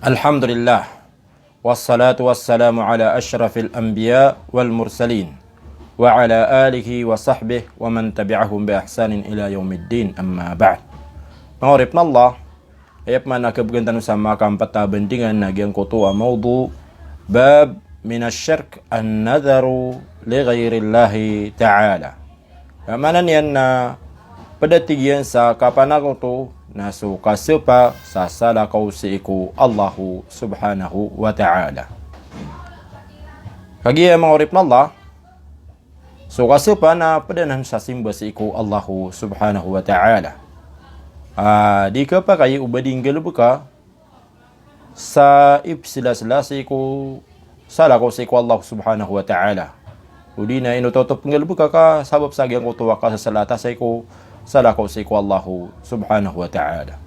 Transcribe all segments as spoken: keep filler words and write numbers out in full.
Alhamdulillah. Wassalatu wassalamu ala ashrafil anbiya wal mursalin. Wa ala alihi wa sahbihi wa man tabi'ahum bi ihsanin ila yawmiddin, amma ba'd. Manga oripn o Allah, aya pman a kabgan tano sa makaampta bandingan na giyangkoto a mawdu, bab minash shirk an-nadharu li ghayrillahi ta'ala. Aya maana niyan na pd a tig iyan sa kapanakoto na so kasapa sa salakaw sii ko Allahu subhanahu wa ta'ala. Kagiya manga oripn o Allah, so kasapa na pd anan sa simba sii ko Allahu subhanahu wa ta'ala. Ah, di kapakay o ba di nggalbka sa ipslasla sii ko salakaw sii ko Allah subhanahu wa ta'ala. Odi na ino oto pnggalbka ka sabap sa giyangkoto a kasasalata sii ko salakaw sii ko Allah subhanahu wa ta'ala.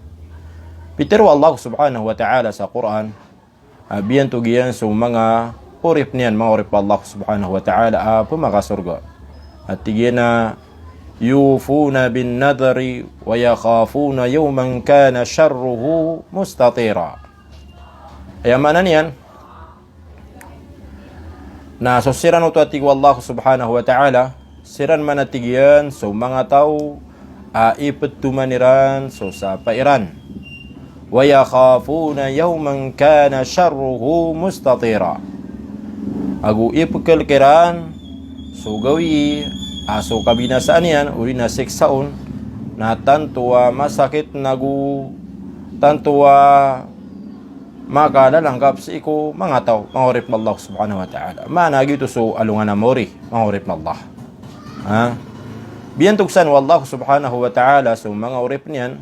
Pitharo o Allah subhanahu wa ta'ala sa Qur'an, a, biyantogan iyan so manga oripn iyan, manga oripn o Allah subhanahu wa ta'ala a pmakasorga. A tig iyan a, "Yufuna bin nadhri wa yakhafuna yawman kana sharruhu mustatira." Aya maana niyan na so siran oto, a tig o Allah subhanahu wa ta'ala, siran man, a tig iyan, so manga taw a iptoman iran so sapa iran. "Wa yakhafuna yawman kana sharruhu mustatira." Ago ipkhalk iran so gawii a so kabinasaan iyan odi na siksa on na tanto a masakit, nago tanto a makalalanggap sii ko manga taw, manga oripn o Allah subhanahu wa ta'ala. Maana giyoto so alongan a maori, manga oripn o Allah. Ha? Biyantog san o Allah subhanahu wa ta'ala so manga oripn iyan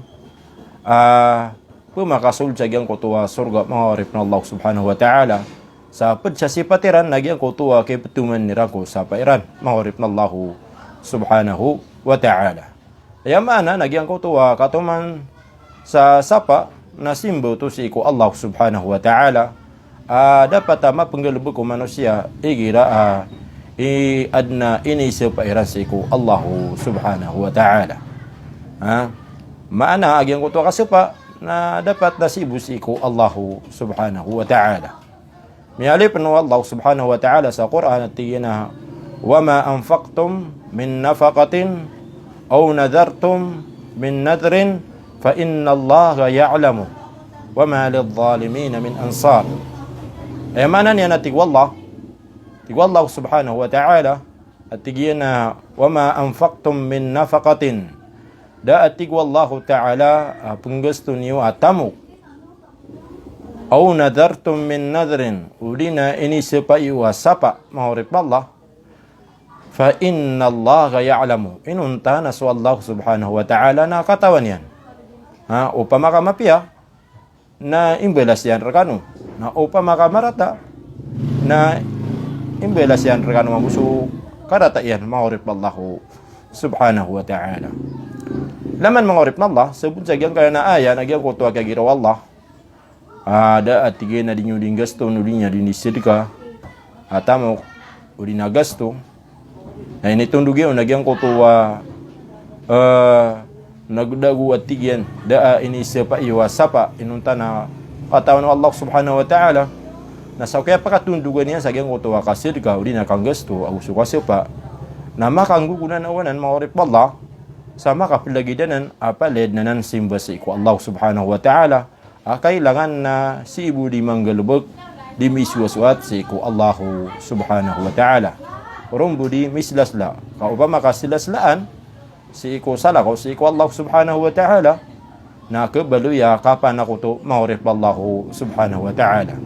a pmakasold sa giyangkoto a sorga, manga oripn o Allah subhanahu wa ta'ala, sa pd sa sipat iran na giyangkoto a kiptoman iran ko sapa iran, manga oripn o Allah subhanahu wa ta'ala. Aya maana na giyangkoto a katoman sa sapa na simba oto sii ko Allah subhanahu wa ta'ala, a dapat a mapnggalbk o manosiya igira a i adn a inisapa iran sii ko Allah subhanahu wa ta'ala. Ha? Maana a giyangkoto a kasapa na dapat na sii bo sii ko Allah subhanahu wa ta'ala. Miyaaloy pn o Allah subhanahu wa ta'ala sa Qur'an, a tig iyan a, "Wa ma anfaqtum min nafaqatin aw nadhartum min nadhrin fa innallaha ya'lamu, wa ma lidh-dhalimina min ansar." Aya maana niyan, a tig o Allah, tig o Allah subhanahu wa ta'ala, a tig iyan a, "Wa ma anfaqtum min nafaqatin." Da, a tig o Allahu ta'ala, a pnggasto niyo a tamok, aw nadhartum min nadhrin, odi na inisapa iyo a sapa, manga oripn o Allah, fa innallaha ya'lamu, inonta na so Allah subhanahu wa ta'ala na katawan iyan. Ha, opama ka mapiya, na imbalas iyan rkano. Na opama ka marata, na imbalas iyan rkano mambo so karata iyan, manga oripn o Allah subhanahu wa ta'ala. Laman, manga oripn o Allah, sabot sa giyangkaya a aya na giyangkoto a kagira o Allah a da, a tig iyan a, di niyo dii nggaston, odi na di niyo dii sadka a tamok, odi na gasto. Na initondog iyan on a giyangkoto a, eh, nagdago, a tig iyan, da a inisapa iyo a sapa, inonta na katawan o Allah subhanahu wa ta'ala. Na sa kiyapakatondogan iyan sa giyangkoto a kasadka odi na kanggasto ago so kasapa, na makanggogonan anan, manga oripn o Allah, sa makaplagid anan a palaya dn anan simba sii ko Allah subhanahu wa ta'ala. A kailangan na sii bo di manggalbk, di misowasowat sii ko Allah subhanahu wa ta'ala. Ron bo di mislasla. Ka opama ka slaslaan sii ko salakaw sii ko Allah subhanahu wa ta'ala, na khabaloy a kapanakoto, manga oripn o Allah subhanahu wa ta'ala.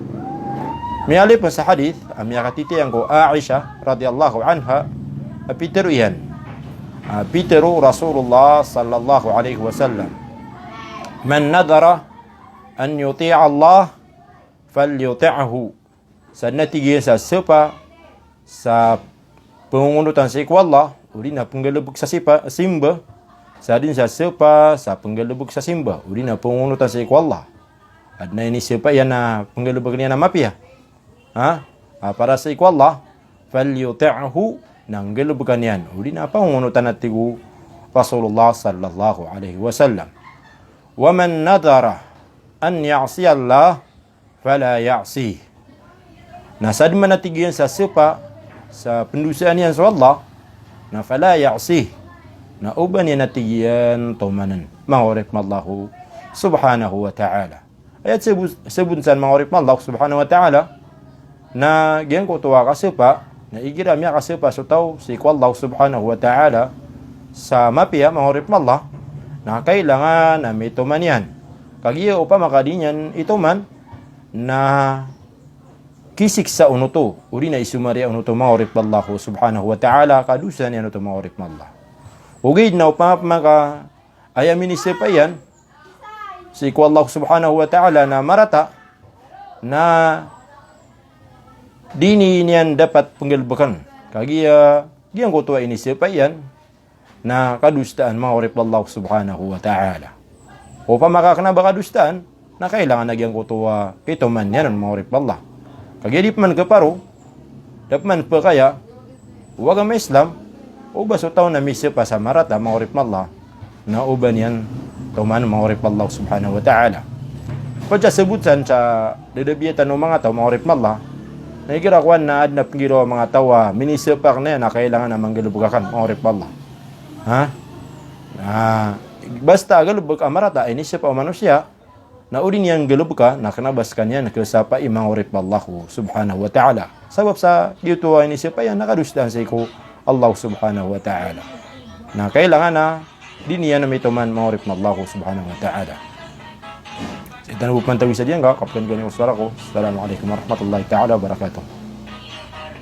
Miyaaloy pn sa hadith a miyakatitiyang ko Aisha radhiyallahu anha, a pitharo iyan, a pitharo o Rasulullah sallallahu alaihi wasallam, "Man nadhara an yuti'a Allah falyuti'hu." Sa dn, a tig iyan, sa sapa sa pangongonotan sii ko Allah, odi na pnggalbk sa sipa, simba, sa dn sa sapa sa pnggalbk sa simba, odi na pangongonotan sii ko Allah, adn a inisapa iyan a pnggalbkn iyan a mapiya, ha, a para sii ko Allah, falyuti'hu, na nggalbkan iyan, odi na pangongonotan, a tig o Rasulullah sallallahu alaihi wasallam. Wa man nadhara an ya'siya Allah fala ya'sih. Na sadn man a tig iyan sa sapa sa pndosaan iyan so Allah, na fala ya'sih. Na oba niyan a tig iyan tomann, manga oripn o Allah subhanahu wa ta'ala. Aya sabot, sabot san, manga oripn o Allah subhanahu wa ta'ala, na giyangkoto a kasapa, na igira miyakasapa so taw sii ko Allah subhanahu wa ta'ala sa mapiya, manga oripn o Allah, na kailangan a mitoman iyan. Kagiya opama ka di niyan itoman, na kisiksa on oto, odi na isomariya on oto, manga oripn o Allah subhanahu wa ta'ala, kadosa niyan oto, manga oripn o Allah. Ogaid na opama ka aya minisapa iyan sii ko Allah subhanahu wa ta'ala na marata, na di niyan dapat pnggalbkn. Kagiya giyangkoto a inisapa iyan na kadosaan, manga oripn o Allah subhanahu wa ta'ala. Opama ka kna ba kadosaan, na kailangan a giyangkoto a kitoman iyan on, manga oripn o Allah. Kagiya di pman kaparo, da pman pakaya o agama Islam, oba so taw na misapa sa marata, manga oripn o Allah, na oba niyan toman, manga oripn o Allah subhanahu wa ta'ala. Pd sa sabot san sa dadabiatan o manga taw, manga oripn o Allah, na igira kowan na adn a pnggiraw a manga taw a minisapa kna iyan, na kailangan a manggalbk akn, manga oripn o Allah. Ha? Na basta a galbk a marata a inisapa o manosiya, na o di niyan galbka, na kna ba skaniyan kasapai, manga oripn o Allah subhanahu wa ta'ala. Sabap sa giyoto a inisapa iyan na kadosaan sii ko Allah subhanahu wa ta'ala. Na kailangan a di niyan mitoman, manga oripn o Allah subhanahu wa ta'ala. Sii tano bo pman tawi sa giyangka, kapkn gani ko sowara ko. Assalamu alaikum warahmatullahi ta'ala wabarakatuh.